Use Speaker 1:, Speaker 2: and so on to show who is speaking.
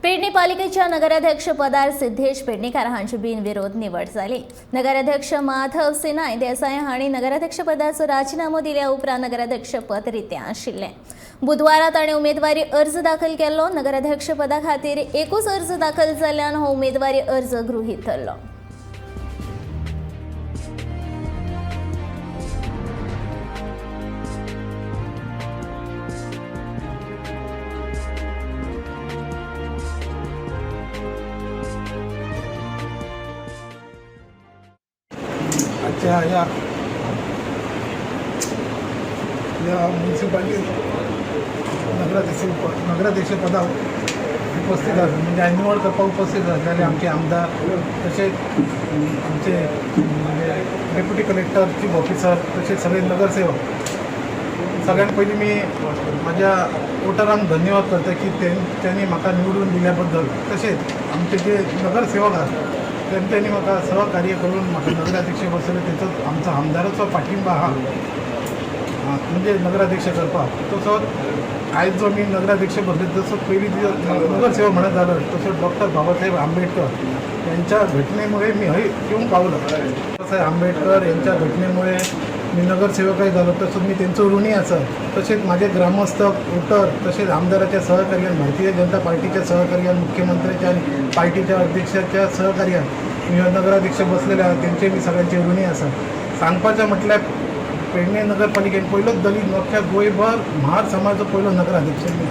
Speaker 1: पेडणे पालिकेच्या नगराध्यक्ष पदार सिद्धेश पेडणेकार हांची बिनविरोध निवड जाली. नगराध्यक्ष माधव सिनाय देसाय हांणी नगराध्यक्ष पदाचो राजीनामो दिल्या उपरांत नगराध्यक्ष पद रितें आशिल्लें. बुधवारा ताणें उमेदवारी अर्ज दाखल केल्लो. नगराध्यक्ष पदा खातीर एकूच अर्ज दाखल जाल्ल्यान हो उमेदवारी अर्ज गृहीत धरलो.
Speaker 2: आजच्या या या म्युन्सिपाल्टी नगराध्यक्ष नगराध्यक्षपदावर उपस्थित आसा, म्हणजे निवड करपाक उपस्थित आसलेले आमचे आमदार, तशेंच आमचे म्हणजे डेप्युटी कलेक्टर, चीफ ऑफिसर, तशेंच सगळे नगरसेवक. सगळ्यात पयलीं मी माझ्या वोटरांक धन्यवाद करता की त्यांनी म्हाका निवडून दिल्याबद्दल. तशेंच आमचे जे नगरसेवक आसा तेंच्यांनी म्हाका सहकार्य करून म्हाका नगराध्यक्ष बसयले. तेचो आमचो आमदाराचो पाठिंबा आहा, म्हणजे नगराध्यक्ष करपाक. तसोच आयज जो मी नगराध्यक्ष बसले, तसो पयलीं जो नगरसेवक म्हणत जालो, तसो डॉक्टर बाबासाहेब आंबेडकर यांच्या घटनेमुळे मी हय येवंक पावलो. बाबासाहेब आंबेडकर यांच्या घटनेमुळे मी नगरसेवकही झालो, तसंच मी त्यांचो ऋणी आसा. तशेंच माझे ग्रामस्थ, वोटर, तसेच आमदाराच्या सहकार्यान, भारतीय जनता पार्टीच्या सहकार्यान, मुख्यमंत्र्याच्या आणि पार्टीच्या अध्यक्षाच्या सहकार्यान मी नगराध्यक्ष बसलेले आहा. तेंचे मी सगळ्यांचे ऋणी आसा. सांगपाचें म्हटल्यार पेडणे नगरपालिकेन पयलोच दलीत, अख्ख्या गोंयभर म्हार समाजाचो पयलो नगराध्यक्ष मी.